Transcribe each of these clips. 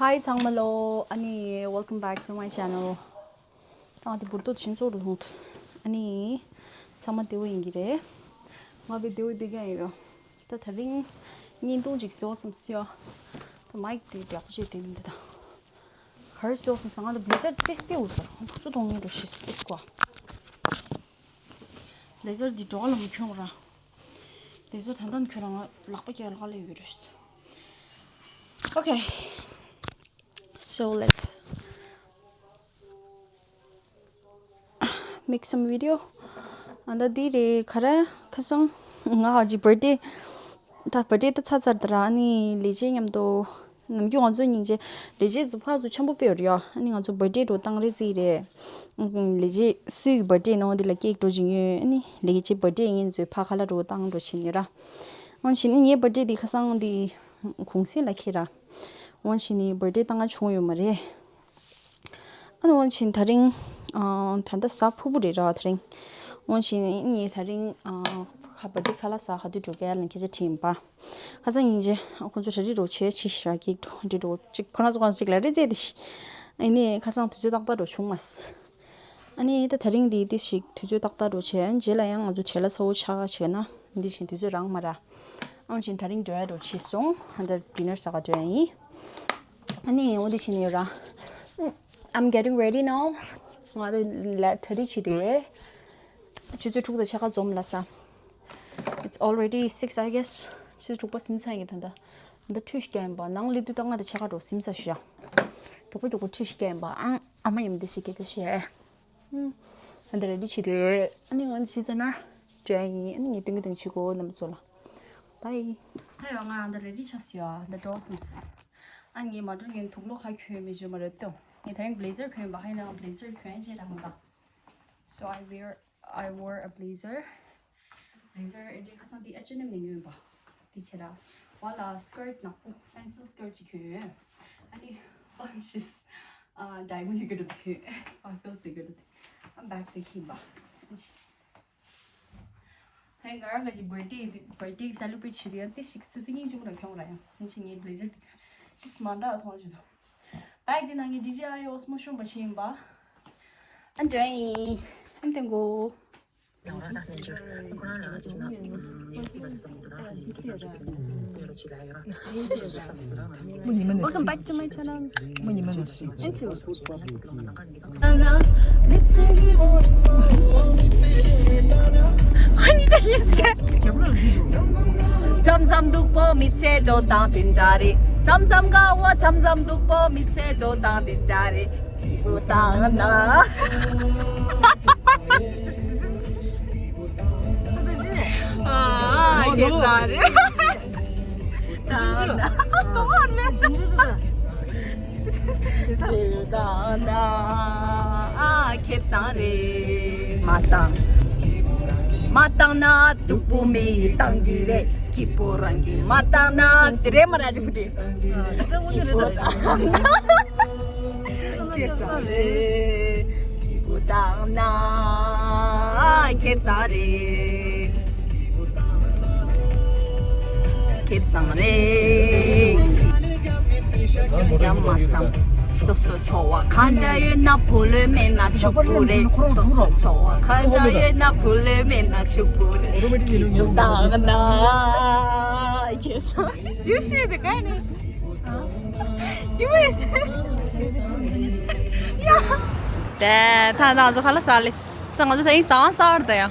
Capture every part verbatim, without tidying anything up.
Hi ཚང་མ་ལོ། ཨ་ནི། Welcome back to my channel. ད་དེ་འབུར་ཏོ་ཤིན་ཙོ་རུ་ལྷུང་ཐུ། ཨ་ནི། ཚང་མ་བདེ་པོ་ཡིན་གྱི་རེད། ང་བི་བདེ་པོ་བདེ་ག་ཡིན་རོ། ད་དེ་རིང་བརྙན་ཐུང་ཅིག་བཟོ་བསམ་སི་ཡ། ད་མའིག་དེ་ཡག་པོ་བྱས་དེ་མི་འདུག་ད། ག་རེ་བཟོ་བསམ་སི་ང་ད་བི་ལི་ཛར་ཏིས་པི་འུ་ཟེར་ཁོང་ཐུག་ཚོ་གཏོང་ངེས་འགྲོ་ཤི་སི་ཀོ། བི་ལི་ཛར་འདི་འགྲོ་བ་ལ་མི་ཁྱོད་ར། བི་ལི་ཛར་ད་ལྟ་ཁྱོད་རང་ལག་པ་རྒྱག་ལག་ལ་ཡོད་རེད། Okay. So let's make some video. ཨ་ད་འདི་རེད་ག་རེ་ཁ་སང་ང་ཧ་ཅི་བར་ཌེ་ད་བར་ཌེ་ད་ཚར་ཚར་ད་ར་ཨ་ནི་ལས་བྱེད་མཉམ་དུ། ནམ་རྒྱུན་ང་ཚོ་སྙིང་རྗེ་ལས་བྱེད་ཚོ་ཕར་ཚུར་འཆམ་པོ་སྤེལ་ཡོད་རེད་ཡ། ཨ་ནི་ང་ཚོ་བར་ཌེ་འགྲོ་བཏང་རེད་རྩིས་རེད། ལས་བྱེད་སུའི་བར་ཌེ་ནང་འདི་ལ་ཀེག་འགྲོ་བྱིན་ཡོད། ཨ་ནི་ལས་བྱེད་བར་ཌེ་ཡིན་ཚོས་ཕ་ཁ་ལ་འགྲོ་བཏང་འགྲོ་བྱིན་ཡོད་ར། འོན་ཞིག་ནི་ངའི་བར་ཌེ་འདི་ཁ་སང་འདི་གུང་སེང་ལ་ཁེལ་ར། འོན་ཞིག་ནི་བར་ཌེ་བཏང་བྱུང་ཡོད་མ་རེད། ཨ་ནི་འོན་ཞིག་ད་རིང་ཨ་ད་ལྟ་གཟའ་ཕུར་བུ་རེད་ར་ད་རིང་། འོན་ཞིག་ནི་ངས་ད་རིང་ཨ་ཁ་བར་ཌེ་ཁ་ལག་ཟ་ག་དུས་འགྲོ་ག་ལ་སྐད་ཆ་དྲིས་ཡིན་པ། ཁ་སང་སྙིང་རྗེ་ཁོང་ཚོ་གྲ་སྒྲིག་འགྲོ་བྱས་ཕྱི་ཞག་གི་འགྲོ་འདྲི་འགྲོ་གཅིག་ཁོ་རང་ཚོ་ཁོང་ཚོ་གཅིག་ལ་རེ་རྩེ་དེ་ཤི། ཨ་ནི་ཁ་སང་དུས་ཚོད་ཏག་ཏག་འགྲོ་བྱུང་མ་སི། ཨ་ནི་ད་དེ་རིང་འདི་ཏི་ཞིག་དུས་ཚོད་ཏག་ཏག་འགྲོ་བྱས་རྗེས་ལ་ཡང་ང་ཚོ་བྲེལ་ལ་ཚ་བོ་ཆགས་བྱས་ན་འདི་བཞིན་དུས་ཚོད་རང་མ་ར། ཨང་བཞིན་དེ་རིང་འགྲོ་ཡ་འགྲོ་བྱས་སོང་ཨ་ད་ཌི་ནར་ཟ་ག་འགྲོ་ཡ་ཡིན། ཨ་ནི་འོ་འདི་བཞིན་ཡོད་ར། I'm getting ready now. ང་ད་ལ་གྲ་སྒྲིག་བྱེད་དེ། ཆུ་ཚོད་དྲུག་དང་ཕྱེད་ཀ་འཛོམས་ལ་ས། It's already six, I guess. ཆུ་ཚོད་དྲུག་པ་ཟིན་ཚར་ཡིན་ད་ད། ད་ཁྲུས་ཤིག་ཡིན་པ་ནང་སླེབས་དུས་ད་ང་ད་ཕྱེད་ཀ་འགྲོ་ཟིན་ཚར་ཤག་དྲུག་པ་དྲུག་པ་ཁྲུས་ཤིག་ཡིན་པ་ཨང་ཨ་མ་ཡིན་འདི་ཞིག་གི་ད་ཤེས། ཨ་འདི་རེ་ཌི་བྱེད་དུས་ཨ་ནི་ང་བྱེད་ཚར་ན་འདྲ་ཡིན། ཨ་ནི་ངས་སྟོན་གི་སྟོན་བྱེད་གོ་རྣམ་པ་ཚོ་ལ། Bye. ད་ཡོང་ང་ཨ་འདི་རེ་ཌི་ཆགས་སོང་ཡ། འདི་འགྲོ་སོང་། ཨ་ངས་མ་འགྲོ་ངས་དུག་ལོག་ཁ་གྱོན་མི་བྱོས་མ་རེད་དོ། ངས་ད་རིང་བི་ལེ་ཛར་གྱོན་པ་ཧ་ཡིན་ན་བི་ལེ་ཛར་གྱོན་བྱས་རང་ད། So I wear, I wore a blazer. Blazer ཨེ་འདྲའི་ཁ་སང་དེ་ཨ་ཅི་ནམ་ནས་ཉོས་པ། དེ་བྱས་ད། བ་ལ་skirt ནག་པོ་pencil skirt ཅིག་གྱོན་ཡོད། ཨ་ནི་bunches ཨ་diamond ཡི་ག་འདྲ་གྱོན་sparkles ཡི་ག་འདྲ། ཨ་bag དེ་ཁྱེར་པ། ད་ང་རང་ག་ཅིག་birthday birthday celebrate བྱེད་དུས་ཡང་དེ་ཞིག་སི་སི་སྙིང་རྗེ་མོ་ལ་ཁྱོང་ར་ཡང་ཡིན་ཕྱིན་ངའི་blazer དེ་ཁ་ཤས་མ་འདྲ་མཐོང་བྱུང་། bag དེ་ནང་གི་DJI Osmo ཤོང་པ་ཞིག་ཡིན་པ། ཨ་འདྲ་ཡིན། ཨ་འདྲ་གོ། Welcome back to my channel. མཚམས་མཚམས་སྡུག་པོ་མི་ཚེ་འགྲོ་སྟངས་དེ་འདྲ་རེད། མཚམས་མཚམས་དགའ་བོ་མཚམས་མཚམས་སྡུག་པོ་མི་ཚེ་འགྲོ་སྟངས་དེ་འདྲ་རེད། སྐྱིད་པོ་བཏང་ན། ཨ་ཁེ་ས་རེད། ཏོ་ནེ་ཏོ་ཏོ་ན་ཨ་ཁེབ་སང་རེད། མ་བཏང་མ་བཏང་ན་སྡུག་པོ་མི་བཏང་གི་རེད། སྐྱིད་པོ་རང་གི་མ་བཏང་ན་དེ་རེད་མ་ར་ཅི་ཕུ་ཏི། ཁེབ་སང་རེད། སྐྱིད་པོ་བཏང་ན་ཁེབ་སང་རེད། ཁེབ་སང་རེད། ཡ་མ་བསམ། སོ་སོ་འཚོ་བ་ག་འདྲ་ཡོད་ན་བུ་ལོན་མེད་ན་ཕྱུག་པོ་རེད། སོ་སོ་འཚོ་བ་ག་འདྲ་ཡོད་ན་བུ་ལོན་མེད་ན་ཕྱུག་པོ་རེད། སྐྱིད་པོ་བཏང་ན་ཁེབ་སང་རེད། ཡུ་ཤེས་དེ་ག་ནི། ཡུ་ཤེས། ཡ། དེ་ད་ང་ཚོ་ཁ་ལག་ཟ་ལེ། ད་ང་ཚོ་ད་ཡིན་ཟ་ཟ་བར་ད་ཡ།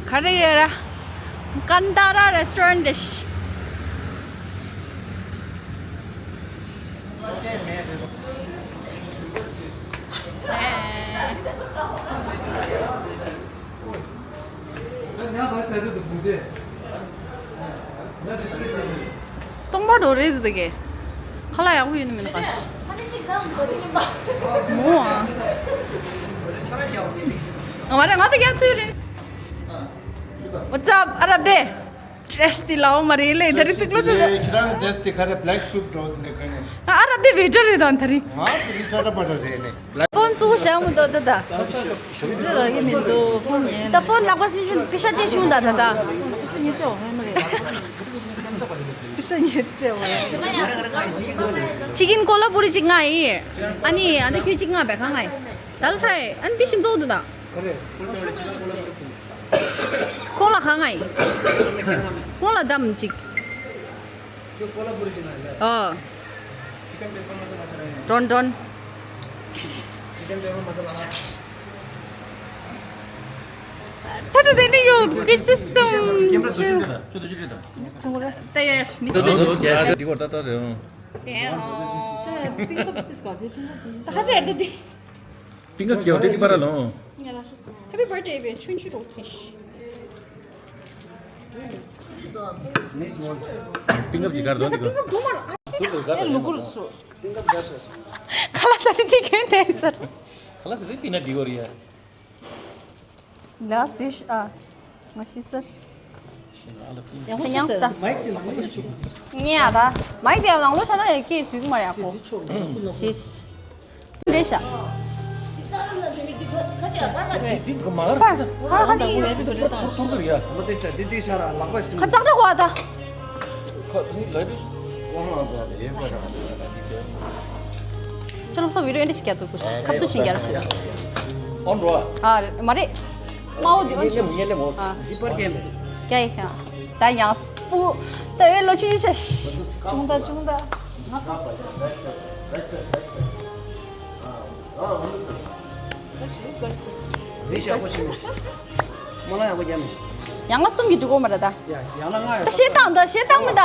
ག་རེ་ཡོད་ར། ཀན་ཏཱ་ར་restaurant དེ་ཤི། སྟོང་པ་འགྲོ་རེད་འདུག་གས། ཁ་ལག་ཡག་པོ་ཡོད་ནི་མིན་ན་ག་ཤི། མོ་ཨ། ང་མ་རེད་ང་ད་རྒྱག་ཚུལ་རེད། What's up ཨ་རབ་དེ། dress དེ་ལའོ་མ་རེད་ལེ་ད་རེད་ཏིག་ལོ་དེ། ཁྱེད་རང་dress དེ་ག་རེ་black suit འགྲོ་དེ་ནས་གོན་ནས། ཨ་རབ་དེ་waiter རེད་ད་ད་རེད། ང་དེ་རིང་ཊ་ཊ་པ་ཊ་རེད་ལེ། ཕོན་བཙུགས་བཞག་མི་འདུག་ད་ད། ཟེར་ར་གི་མི་འདུག་ཕོན་ཉན། ད་ཕོན་ལག་པ་སེམས་ཤུགས་པེ་ཤ་སྤྲད་བྱུང་ད་ད་ད། པེ་ཤ་ཉན་སྤྲད་འོང་ཧེ་མ་རེད། པེ་ཤ་ཉན་སྤྲད་འོང་། ཅི་ཀིན་ཀོ་ལ་པུ་རི་གཅིག་མངགས་ཡིན། ཨ་ནི་ཨ་ནི་ཁྱོད་གཅིག་མངགས་པས་གང་མངགས་ཡིན། དཱལ་ཕྲའི་ཨ་ནི་འདི་ཞིམ་མདོག་འདུག་ད། ཀོ་ལ་གང་མངགས་ཡིན། ཀོ་ལ་དམ་གཅིག་ཨོ། ཀྲོན་ཀྲོན། ད་ད་དེ་ནི་ཡོད་གི་ཅི་སུམ་ཅུ། ད་ཡ་མི་སུམ་ཅུ། ད་ཧ་ཅང་ཡར་ད་དེ། Happy birthday baby ཆུང་ཆུང་རོགས་ཐེ། Miss World. Pink up ཅིག་གར་འདོན་འདི་གོ། ཨེ་ལུ་གུར་སུ། Pink up ཟེར་ས། ཁ་ལག་ཟ་དེ་དེ་གན་དེ་ཟེར། ཁ་ལག་ཟ་དེ་དེ་ན་འགྲིག་གོ་རེད་ཡ། ལ་སིཤ་ཨ། ང་ཤི་ཟེར། ཡང་ཡང་ས། ཉེ་ཡ་ད། མའི་དེ་ནང་ལོ་ཆ་ན་ཡ་སྐད་ཚུགས་མ་རེད་ཡ་ཁོ། ཅིས། རེད་ཤག་འདི་ག་མ་པར་ཧ་ཧ་ཅིག་ཡོད། ཚོར་ཚོར་ཡ། ཁ་ཙག་ཙག་བ་ད། ཁ་ཐུང་ལ་དུ། ཅི་ལོ་ས་བི་རོ་ཨེ་འདྲ་ཞིག་རྒྱབ་འདུག་གུ་ཤི་ཁབ་ཏུ་ཞིང་རྒྱབ་ཞིག་ཨོན་རོ། ཨ་མ་རེད། མའོ་དེ་ཨོན་ཞིག་ངེ་ལེ་མོ། ཨ་ལི་པར་གེམ་རེད། ཀྱ་ཡི་ཁ། ད་ཡང་སྤུ། ད་ཨེ་ལོ་ཆུ་ཆུ་ཤ་ཤ། ཅུང་ད་ཅུང་ད། ང་ཁ་ས། ད་ཞེ་ག་ཞེ་ག་ཞེ། མོ་ལ་ཡག་པོ་རྒྱབ་མི་ཤེས། ཡང་ལ་གསུམ་གྱི་འགྲིག་གོ་མ་རེད་ད། ཡ་ཡང་ལ་ང་ཡ། ད་ཞེ་བཏང་ད་ཞེ་བཏང་མི་ད།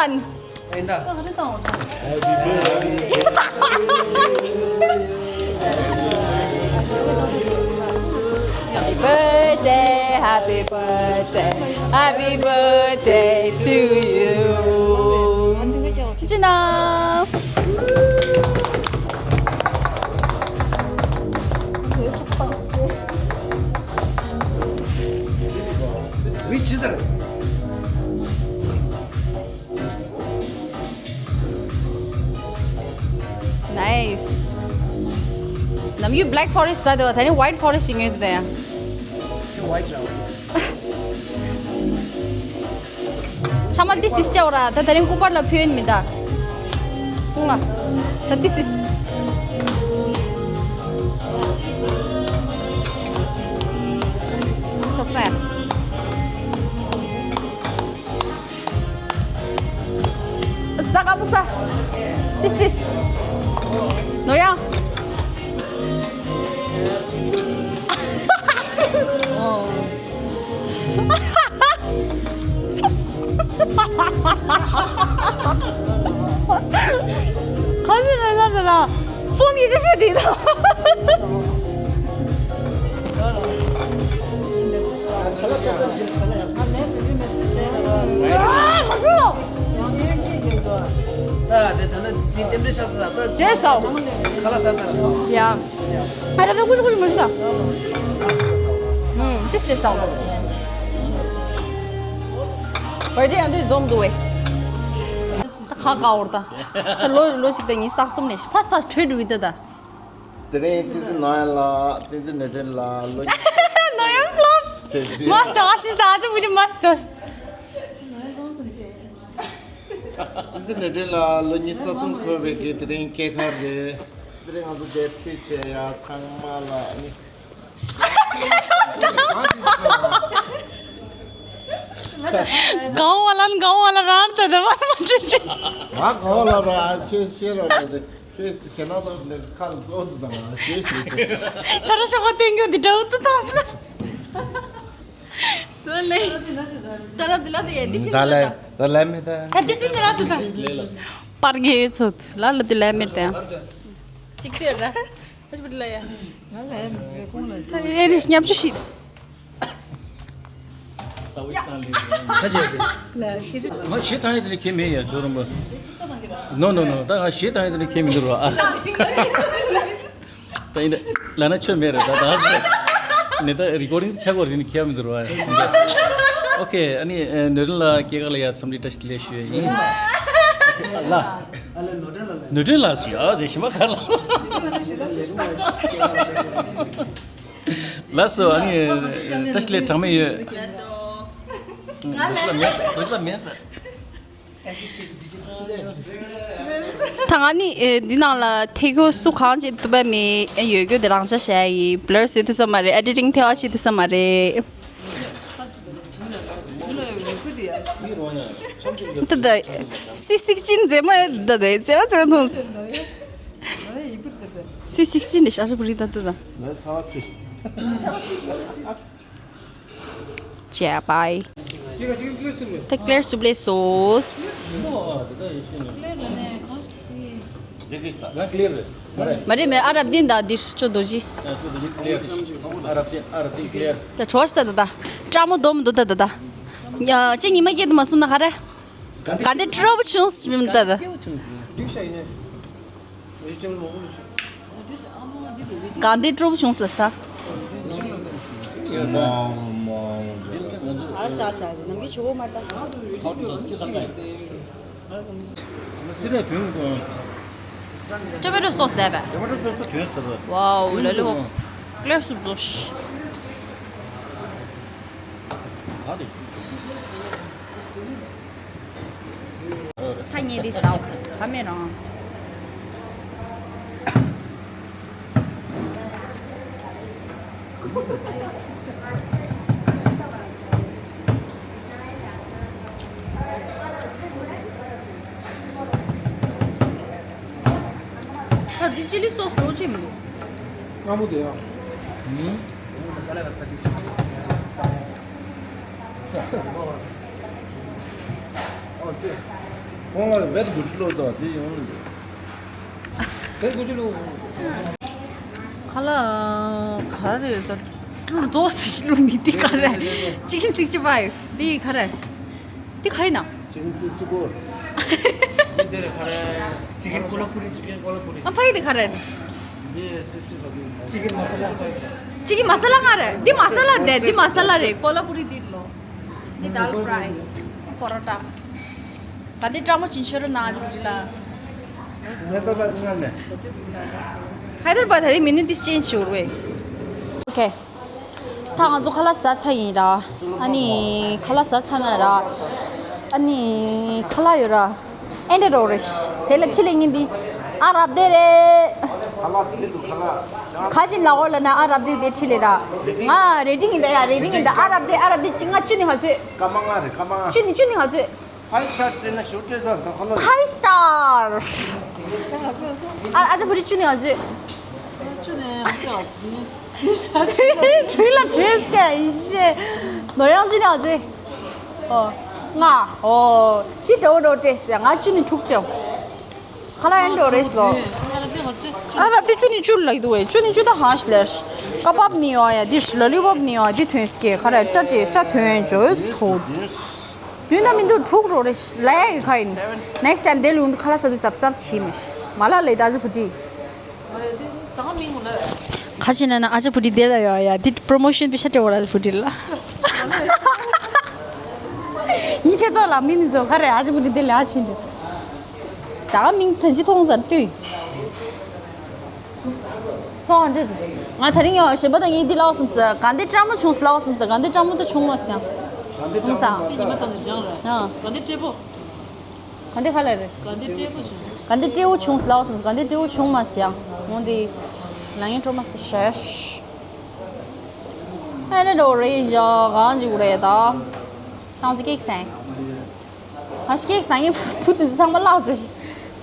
ཨེ་ད། ད་ག་རེ་བཏང་བ་ད། Happy birthday, happy birthday, happy birthday to you. ཅི་ན། མི་ཆི་ཟེར། Nice. ནམ་རྒྱུན་Black Forest ཟ་འདུག་ད་ནི་White Forest ཞིག་ཉོས་འདུག་ད་ཡ། ཁྱོད་White ར། ཚང་མ་ཏིས་ཏིས་བཅའ་འོ་ར། ད་དེ་རིང་སྐུ་པར་ལ་ཕུལ་ཡིན་མི་འདའ། ཁོང་ལ། ད་ཏིས་ཏིས། ཅོག་ས་ཡ། ས་ཀ་པུ་ས། ཏིས་ཏིས། ནོར་ཡ། ཨོ། ག་ཚོད་ལ་ལ་ལ་ལ། ཕོན་ཡི་ཅི་ཤེས་དེ་དང་། ཨ་མ་ཁུ། ད་དེ་ད་ནི་དེ་དེ་འདྲའི་ཆགས་ས་ད། འདྲེ་སའོ། ཁ་ལག་ཟ་ས་ལ་སོང་། ཡ། ཨ་ར་ཀ་ཀུ་ཅི་ཀུ་ཅི་མ་ཞུ་ད། ཨུམ། དེ་ཤེས་སའོ། བར་ཏེ་ཡང་དུས་འཛོམས་འདུག་བས། ད་ཁ་ཀ་འོར་ད། ད་ལོ་ལོ་གཅིག་དང་ཉིས་རྩ་གསུམ་ནས་ཕར་ཕར་བྲོས་འགྲོ་གི་འདུག་ད། དེ་རིང་བསྟན་འཛིན་ནོར་ཡ་ལགས། བསྟན་འཛིན་ནོར་འདྲེན་ལགས། ལོ་ནོར་ཡ་ཕློབ། ཚེ་འདི། མ་སྟོ་ཨ་ཤི་ད་ཨ་ཅོ་བུ་ཅི་མ་སྟོ། བསྟན་འཛིན་ནོར་འདྲེན་ལགས་ལོ་ཉི་ཤུ་རྩ་གསུམ་འཁོར་བའི་གི་དེ་རིང་སྐྱེས་སྐར་རེད། དེ་རིང་ང་ཚོ་འདིར་ཁྲིད་བྱས་ཡ་ཚང་མ་ལ་ནི། གང་བ་ལན་གང་བ་ལ་རང་ད་དེ་བ་མ་ཅི་ཅི། ང་གང་བ་ལ་ར་ཁྱོད་ཤེས་རོགས་གནང་དེ། ཁྱོད་ཁྱེད་རང་ཚོ་འདི་ཁ་ལ་ཙོག་ཏུ་དང་ང་ཤེས་ཤེས་ཏེ། ད་ར་ཤོག་ག་སྟོན་རྒྱུ་འདི་འདྲ་འུ་ཏུ་དང་སླ། ཙོ་ལེ། ད་ར་འདི་ལ་དེ་ཡ་འདི་སིན་ད་ལ་ད་ལ་མེ་ད། ད་འདི་སིན་ད་ལ་དུ་ད། པར་གེ་ཡོད་ཚོད་ལ་ལ་དུ་ལ་མེ་ད། ཅིག་ཏེ་ར། ཨ་ཅི་པ་ལ་ཡ། ང་ལ་ཡ་མི་དགོས་གོང་ལ་ད། ཨེ་རིས་ཉམ་ཆུ་ཤི། ཁ་ཆེ་དེ། ང་ཞེ་ཐང་ཡི་དེ་ནི་ཁྱེད་མེད་ཡ་ཇོ་རོང་པ། ནོ་ནོ་ནོ། ད་ང་ཞེ་ཐང་ཡི་དེ་ནི་ཁྱེད་མི་འདུག་རོ་ཨ། ད་ཡིན་ད་ལ་ན་ཆོས་མེད་རེད་ད་ད། ནི་ད་རི་ཀོར་ཌིང་ཆག་གོ་རེད་ནི་ཁྱེད་མི་འདུག་རོ་ཨ། ཨོ་ཁེ། ཨ་ནི་ནོར་འདྲེན་ལགས་སྐྱེས་སྐར་ལ་ཡ་འཚམས་འདྲི་བཀྲ་ཤིས་བདེ་ལེགས་ཞུ་ཡ་ཡིན། ལ། ནོར་འདྲེན་ལགས་སུ་ཡ་ཟེ་ཞི་མ་ཁ་ལ། ལགས་སོ། ཨ་ནི་བཀྲ་ཤིས་བདེ་ལེགས་གྲངས་མེད་ཡོད། ལགས་སོ། འདི་ལ་མེད་ཟེར། འདི་ལ་མེད་ཟེར། ད་ང་ནི་ཨེ་འདི་ནང་ལ་ཐེ་གོ་སུ་གང་ཅིག་ཏུ་པ་མི་ཨེ་ཡོད་རྒྱུ་དེ་རང་ཆ་བྱས་ཡིན། བླར་བཟོས་ཐུབ་ས་མ་རེད། ཨེ་ཌི་ཊིང་ཐེ་བ་ཆེ་ཐུབ་ས་མ་རེད། ད་ད་སི་སིག་ཅིན་མཛེས་མ་ཡོད། ད་ད་མཛེས་མ་མཛེས་མ་མཐོང་། སི་སིག་ཅིན་རེད་ཤག་ཤག་བུ་རི་ད་ད་ད། ལས་ཚ་བ་ཚིག་བྱས་པ་ཡིན། ད་ཀླེར་སུབ་ལས་སོས། མ་རེད་མེད། ཨ་རབ་ཏིན་ད་འདིར་ཅོ་རྡོ་རྗེ། ད་གྲོ་ཞིག་ད་ད་ད། སྤྲ་མོ་སྡོམ་འདུག་ད་ད་ད། ཅི་ཉི་མ་སྐྱེ་དུ་མ་སོང་ན་ག་རེ། ག་འདི་སྤྲོ་པོ་བྱུང་ཟིན་ད་ད། གང་འདི་སྤྲོ་པོ་བྱུང་ཟེར་ས། ཨ་ཤ་ཤ་ནམ་གྱི་ཆུ་བོ་མ་ལྟ། སི་ར་དུང་གོ། ཊོ་མེ་ཊོ་སོ་སི་ཟས་པས། ཊོ་མེ་ཊོ་སོ་སི་དུང་ཟས་པས། ཝའོ་ལ་ལི་ཧོ། ཀླེར་སུབ་ཛོ་ཤི། ཁ་ཉེ་རི་སའོ། ཁ་མེ་རང་། ད་འདི་ཅི་ལི་སོ་སི་ལོ་ཆེ་མི་འདུག་སྔ་མོ་དེ་ཡང་། ཨུམ། ཁོང་ལ་བེད་དགུ་ཤུ་ལོ་དང་དེ་ཡོང་ལ་འདུག་བེད་དགུ་ཤུ་ལོ། ཁ་ལག་ག་རེ་ད། ཏུར་རྡོ་སི་ལུ་ནི་དེ་ག་རེ། ཅི་གིན་ཚིག་ཅི་པ་ཡོད་དེ་ག་རེ། དེ་ག་ཡིན་ན། Chicken sixty four. ཅི་གིན་ཀོ་ལ་པུ་རི། ཅི་གིན་ཀོ་ལ་པུ་རི། ཨ་ཕ་ཡི་དེ་ག་རེ། ཅི་གིན་མ་ས་ལ། ཅི་གིན་མ་ས་ལ་ག་རེ། འདི་མ་ས་ལ་རེད། འདི་མ་ས་ལ་རེད། ཀོ་ལ་པུ་རི་འདི་ལོ། འདི་དཱལ་ཕྲའི། པོ་རོ་ཊ། ག་འདི་ཀྲ་མོ་ཅིན་ཤོ་རུ་ན་ཅི་བུ་ཅི་ལ། ཧའི་དར་བཱད་སྔ་ནས། ཧའི་དར་བཱད་ད་རེས་མི་ནི་ཏིས་ཅེན་ཇི་ཡོད་རེད། ཨོ་ཁེ། ད་ང་ཚོ་ཁ་ལག་ཟ་ཚར་ཡིན་ར། ཨ་ནི་ཁ་ལག་ཟ་ཚར་ན་ར། ཨ་ནི་ཁ་ལག་ཡོད་ར། ཨེ་འདྲ་རོ་རེ། དེ་ལ་ཁྲི་ལེ་ཉིན་འདི་ཨ་རབ་དེ་རེད། ཁ་ལག་དེ་འདུག་ཁ་ལག་ཁ་ཅིག་ལ་འོ་ལ་ན་ཨ་རབ་དེ་དེ་ཁྲི་ལེ་ར། ང་རེ་ཌིང་ཡིན་ད་ཡ། རེ་ཌིང་ཡིན་ད། ཨ་རབ་དེ་ཨ་རབ་དེ་ཅི་ང་ཅི་ནི་ཧ་ཚོད། ཀ་མ་ང་རེད། ཀ་མ་ང་། ཅི་ནི་ཅི་ནི་ཧ་ཚོད། ཕའི་སི་ཊར་སྤྲད་ན་ཞུ་སྤྲད་ཚར་ད་ཁོ་ལ། ཕའི་སི་ཊར། ཨ་ཨ་ཅག་བུ་རི་ཅུ་ནི་ཨ་ཅེ། ཅུ་ནི་ཨ་ཅེ། དྲུག་ལ་བྲེས་ཀ་ཡི་ཤེ། ནོར་ཡང་ཅུ་ནི་ཨ་ཅེ། ཨོ། ང་། ཨོ། དེ་འདྲ་བོ་འདྲ་བོ་སྤྲད་ཟེར། ང་ཅུ་ནི་དྲུག་སྤྲད། ཁ་ལ་ཡན་འགྲོ་རེས་ལོ། ཨ་ར་དེ་ཅུ་ནི་ཅུ་ལ་ཡི་དུ་བས། ཅུ་ནི་ཅུ་ད་ཧ་ཤི་ལེ་ཤི། ཀ་བབ་ནི་ཡོང་ཡ་དེ་ཤི། ལ་ལི་བབ་ནི་ཡོང་ཡ་དེ་ཐོན་སྐྱེ་ཁ་ར་ཅ་ཏེ་ཅ་ཐོན་ཡོད་ཚོ། ཡུན་ན་མི་འདུག་འཁྲུག་རོ་རེ་ལ་ཡ་ཡི་ཁ་ཡིན། ནེགསི་ཊའིམ་དེ་ལུང་དུ་ཁ་ལ་ས་དུ་ཟབ་ཟབ་བྱིས་མི་ཤི། མ་ལ་ལེ་ད་ཅི་བུ་ཏི། ཁ་ཆེ་ན་ན་ཨ་ཅག་བུ་ཏི་དེ་ལ་ཡོད་ཡ་དེ་པྲོ་མོ་ཤོན་པི་ཤ་ཏེ་བོ་ར་བུ་ཏི་ལ། ཡི་ཆེ་ཏོ་ལ་མི་ནི་ཛོ་ཁ་རེ་ཨ་ཅག་བུ་ཏི་དེ་ལ་ཨ་ཆེ་འདི། ཟ་མིང་ཐ་ཅི་ཐོང་ཟར་ཏུས། ཚོགས་འདི། ང་ད་རིང་ཡང་གཞན་པ་དང་ངའི་འདི་ལའོ་སམ་སི་ག་འདི་ཀྲ་མོ་བྱུང་སི་ལའོ་སམ་སི་ག་འདི་ཀྲ་མོ་ད་བྱུང་མ་སི་ཡང་། ག་འདི་ཀྲ་མོ་ད། ཅི་ཉི་མ་ཙམ་ནས་སྦྱངས་ར། ཡང་། ག་འདི་སྤྲེལ་པོ། ག་འདི་ཁ་ལ་རེད། ག་འདི་སྤྲེལ་པོ་བྱུང་སི། ག་འདི་སྤྲེལ་པོ་བྱུང་སི་ལའོ་སམ་སི་ག་འདི་སྤྲེལ་པོ་བྱུང་མ་སི་ཡང་། ངོ་འདི། ལ་ངའི་ཀྲོ་མ་སི་ཤ་ཤ། ཨ་ནི་འགྲོ་རེད་བཞག་གང་འཇིགས་རེད་ད། སང་ཚོ་ཀེག་སེང་། ཨ་ཤི་ཀེག་སང་ངས་བུ་དེ་ཚོ་ཚང་མ་བརླག་ཚེ་ཤི།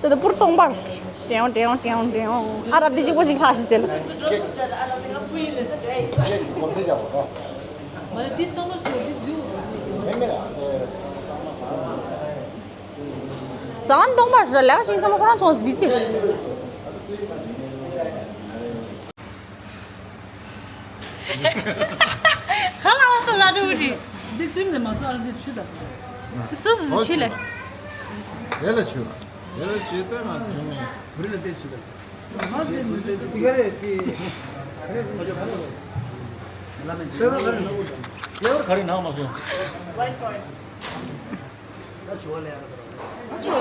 དེ་ད་པུར་སྟོང་པར་ཤི། ཀྲེའོ་ཀྲེའོ་ཀྲེའོ་ཀྲེའོ། ཨ་རབ་དེ་གཅིག་པོ་ཞིག་ལྷག་ཤི་དེ་ལ། ཟ་ཁང་སྟོང་པར་ཤི་ལག་ཤིང་ཚང་མ་ཁོ་རང་ཚོང་སི་བི་ཚིར་ཤི། ག་ལ་བ་སོ་ལ་འགྲོ་གི་རེད། འདི་ཙིམ་ནས་མ་སོ་ཨ་འདི་ཆུ་ད། སུ་སུ་སུ་ཆི་ལེ། དེ་ལ་ཆུ། དེ་ལ་ཆུ་ད་མ་བྱུང་ངས། བུ་རི་ལ་འདི་ཆུ་ད། མ་འདི་འདི་འདི་ག་རེ་འདི། ལ་མེ་འདི་ག་རེ་ནག་ག་རེ་ནག་མ་སོ། ད་ཆུ་བ་ལ་ཡ་ར་ད་ར། ཨ་ཅེ། ཧ་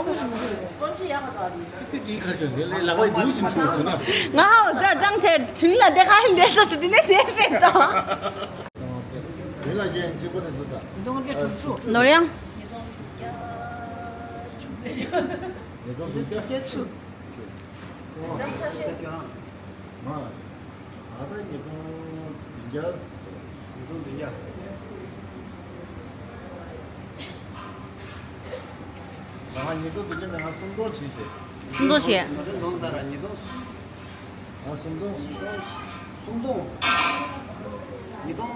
གོ་ཞིག་མི་འདུག་སྤོན་ཅི་ཡག་ག་ད་རེད། ཁྱི་དེའི་ཁ་ཆེ་འདི་ལས་ལག་པ་རྡེའུ་ཞིག་བྱུང་བྱུང་ན། ང་ཧ་ད་ཅང་ཆེ་དྲིན་ལ་དེ་ཁ་ཡིན་དེ་སོ་སོ་དེ་ནས་དེ་ཕེབས་དང་། དེ་ལ་རྒྱན་གཅིག་པ་རེད་འདུག་ད། ནོར་ཡང་། ཉིས་སྟོང་བདུན་བརྒྱ། ཉིས་སྟོང་བདུན་བརྒྱ། མ། ད་ལྟ་ཉིས་སྟོང་བདུན་བརྒྱ། ཉིས་སྟོང་བདུན་བརྒྱ། ང་ཉིས་སྟོང་བདུན་བརྒྱ་མེད། ང་སུམ་སྟོང་བྱས་ཤག་སུམ་སྟོང་བྱས། ང་ཚོའི་ནང་ལྟར་ཉིས་སྟོང་། ང་སུམ་སྟོང་། སུམ་སྟོང་། ཉིས་སྟོང་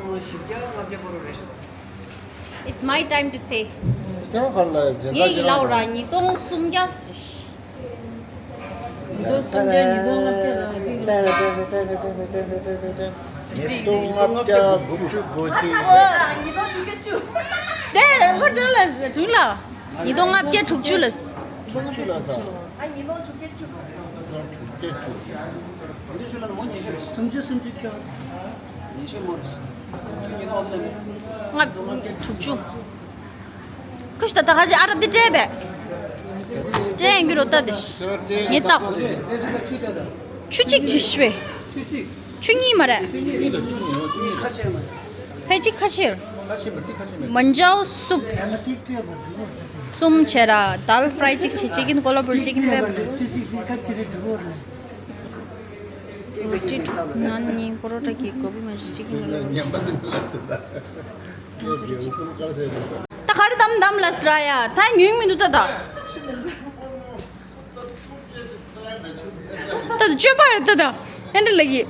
བཞི་བརྒྱ་ལྔ་བརྒྱ་བར་དུ་རེད་ཤག It's my time to say. ཁྱེད་རང་ག་རེ་ལབ་ཡ། སྦྱིན་བདག་ངས་ཡིན་ལབ་ར། ཉིས་སྟོང་སུམ་བརྒྱ་ཟེར། ཉིས་སྟོང་སུམ་བརྒྱ། ཉིས་སྟོང་ལྔ་བརྒྱ་ར། འདི་ཉིས་སྟོང་ལྔ་བརྒྱ་དགུ་བཅུ་གོ་གཅིག་དེ་ལོ་དྲུག་ལ་དྲུག་ལ། ཉིས་སྟོང་ལྔ་བརྒྱ་དྲུག་ཅུ་ལ། དྲུག་ཅུ་ལ་ས། ཨ། ཉིས་སྟོང་དྲུག་བརྒྱ་བཅུ། ཉིས་སྟོང་དྲུག་བརྒྱ་བཅུ། སུམ་ཅུ་སུམ་ཅུ་ཁྱོད། ཉི་ཤུ་མོ་རེད། ཁྱོད་ཉིས་སྟོང་ལྔ་བརྒྱ་ལ་མེད། ལྔ་དྲུག་ཅུ། ཁུ་ཤི་ད་ད་ཧ་ཅི་ཨ་ར་འདི་སྤྲད་པས། སྤྲད་ཡིན་རྒྱུ་རོ་ད་དེ། ངས་བཏགས། ཆུ་གཅིག་བྲིས་པས། ཆུ་གཉིས་མ་རེད། ཕལ་ཆེར་ཁ་ཕྱིར། མན་ཇའོ་སུབ་གསུམ་བྱས་ར། དཱལ་ཕྲའི་གཅིག་བྱས། ཅི་ཀིན་ཀོ་ལ་བུར་ཅི་ཀིན་པེབ། གཅིག་ཁྲུ་ནན་གཉིས། པོ་རོ་ཊ་གཅིག། གོ་བི་མ་ཇི་གཅིག་ཀིན་ཀོ་ལ་བུར་ཅི་ཀིན། ད་ག་རེ་བདམས་བདམས་ལབ་ཟེར་ཡ། ད་ཉོས་མི་འདུག་ད་ད། ད་སྤྱོད་པ་ཡོད་ད་ད། ཨེ་འདྲ་ལབ་ཀྱི།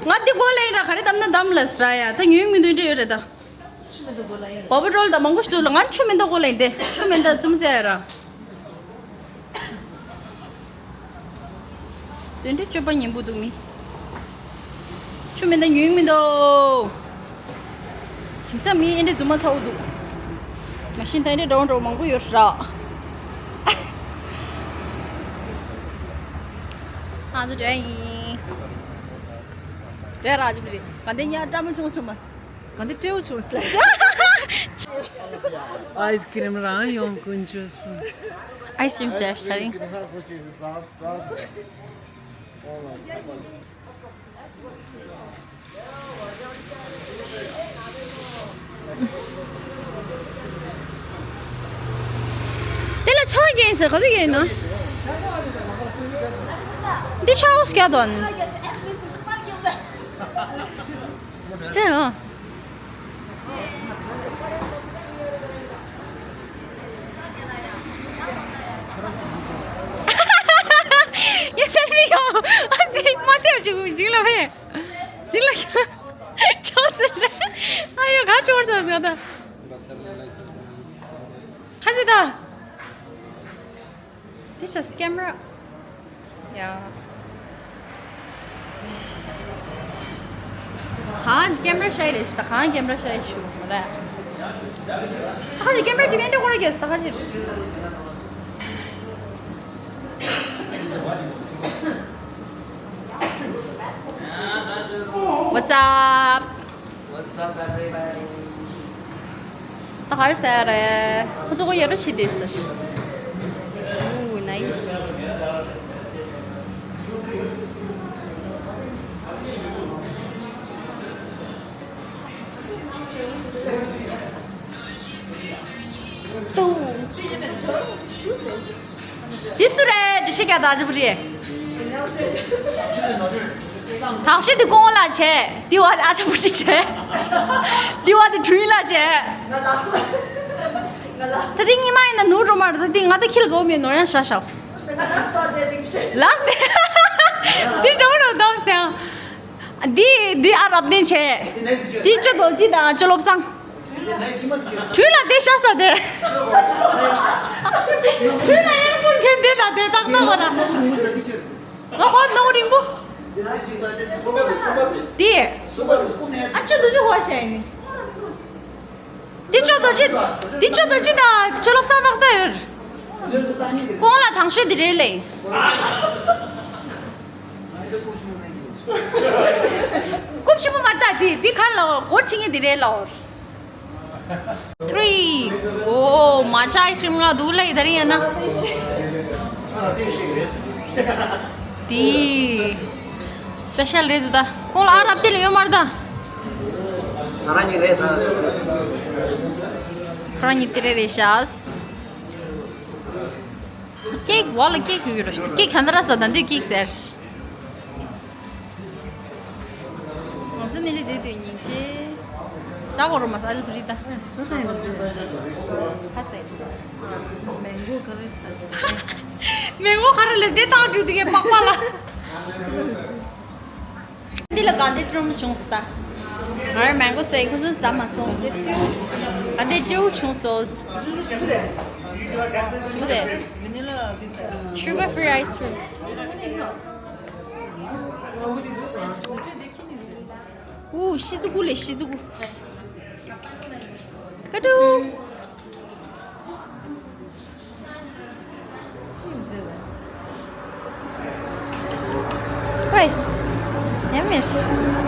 ང་འདི་གོ་ལེན་ར། ག་རེ་བདམས་ན་བདམས་ལབ་ཟེར་ཡ། ད་ཉོས་མི་འདུག་འདྲ་ཡོད་རེད་ད། བ་བུ་རོལ་ད་མང་པོ་ཞིག་འདུག་ལ། ང་ཆུ་མི་འདུག་གོ་ལེན་དེ། ཆུ་མི་འདུག་བཙུམ་ཟེར་ཡ་ར། དེ་འདྲའི་སྤྱོད་པ་ངན་པོ་འདུག་མི། ཆུ་མི་འདུག་ཉོས་མི་འདུག་དེང་སང་མི་ཨེ་འདྲའི་རྫུན་མ་ཚ་བོ་འདུག་མ་གཞི་ད་ཨེ་འདྲའི་འདྲ་བོ་འདྲ་བོ་མང་པོ་ཡོད་ར། ང་ཚོ་འདྲ་ཡིན། འདྲ་ར་ཅིག་རེད། ག་འདི་ཉག་སྤྲ་མོ་ཆུང་ཆུང་མ། ག་འདི་སྤྲེའུ་ཆུང་ས། ཨའི་སི་ཀི་རིམ་རང་ཡོང་ཀུན་ཆོས་སུ། ཨའི་སི་ཀི་རིམ་ཟེར་ས་རིང་། དེ་ལ་ཆང་རྒྱག་ཡིན་ཟེར། ག་ཚོད་རྒྱག་ཡིན་ན། འདི་ཆང་སྐྱ་དོན། ཅི་ཨ། ཡ་སེལ་ཕི་ཡོང་། ཨ་ཙི་མ་ཐེབས་བྱུང་འཇིག་ལ་ཕེ། འཇིག་ལ་ཕེ། ཆོག་ཟེར། ཨ་ཡོ་ག་ཆོར་ཟེར་ཟེར་ད། ཁ་ཅིག་ད། This is camera. Yeah. གང་ཀེམ་ར་ཤའི་རེད་ཤི་ད། གང་ཀེམ་ར་ཤའི་ཤུ་མ་ད། ད་ཁ་ཅིག་ཀེམ་ར་ཅིག་ནན་ཏེ་ཁོ་ར་གྱོད་ད་ཁ་ཅིག What's up? What's up, everybody? ད་ག་རེ་ཟེར་རེད། ཁོ་ཚོ་ཁོ་ཡ་རུ་ཕྱི་དེ་ཟེར། Ooh, nice. འདི་སུ་རེད། འདི་ཤི་ཀ་ད་ཅི་བུ་རེད། དག་ཤོས་འདི་ཀོང་ལ་བྱས། འདི་བ་ཨ་ཅག་བུ་རེད་བྱས། འདི་བ་འདི་དྲུང་ལ་བྱས། ད་འདི་ཉི་མ་ཡིན་ན་ནུ་རོ་མ་རེད། ད་འདི་ང་ད་ཁྱི་ལ་གོ་མེད་ནོར་ཡང་ཤ་ཤ། ལ་སྟེ། འདི་འགྲོ་རོ་འདོམ་སེང་། འདི་འདི་ཨ་རབ་བརྟན་བྱས། འདི་ཅོ་རྡོ་རྗེ་དང་ཅོ་བློ་བཟང་། དྲུང་ལ་དེ་ཤ་ས་དེ། དྲུང་ལ་ཡར་ཕུར་གྱོན་དེ་དང་དེ་ཏག་ཏག་གོ་ན། ང་ཧོབ་ནོ་རིང་པོ། དེ། ཨ་ཅོ་རྡོ་རྗེ་ཧོ་ཤེ་ནི། དེ་ཅོ་རྡོ་རྗེ། དེ་ཅོ་རྡོ་རྗེ་དང་ཅོ་བློ་བཟང་ཏག་ཏག་ཡོད། ཁོང་ལ་དང་ཤོས་དེ་རེད་ལེ། རྐུབ་ཆེན་པོ་མ་ལྟ་དེ་དེ་གར་ལ་སྒོ་ཁྲི་ངེ་དེ་རེད་ལ། Three. Oh, matcha ice cream ང་འདུག་ལེ་ད་རིང་ཡ་ན། དེ་སྤེ་ཤལ་རེད་འདུག་ད། ཁོང་ལ་ཨ་རབ་དེ་ལ་ཡོད་མ་རེད་ད། ང་རང་གཉིས་རེད་ད། ཁོ་རང་གཉིས་དེ་རེད་རེད་ཤག་ཀེག་བ་ལ་ཀེག་ཡོད་ར་ཞུ། ཀེག་ག་འདྲ་ཟ་ད་འདོད་ཀེག་ཟེར། ང་ཚོ་ནི་ལི་དེ་དུས་སྙིང་རྗེ། ཟ་བོ་རོ་མ་ཟ་ཨ་ལི་བུ་རི་ད། ས་ས་ཡིན་ནོ། ཧ་ས་ཡིན། མེང་གོ་ག་རེ་ད་ཅིག་ཟ། མེང་གོ་ག་རེ་ལས་དེ་ཏག་འགྲུ་དེ་གའི་པགས་པ་ལ། འདི་ལ་ག་འདི་ཀྲུམ་བྱུང་ས། ང་རང་མེང་གོ་ཟས་ཁོང་ཚོ་ཟ་མ་སོང་། ག་འདི་ཀྲུ་བྱུང་སོ། ཞུ་རེ། Sugar free ice cream. ཨུ་ཤི་ཙུ་གུ་ལེ་ཤི་ཙུ་གུ། ཀ་ཏུ། ཝེ། ཡ་མེ་ཤི།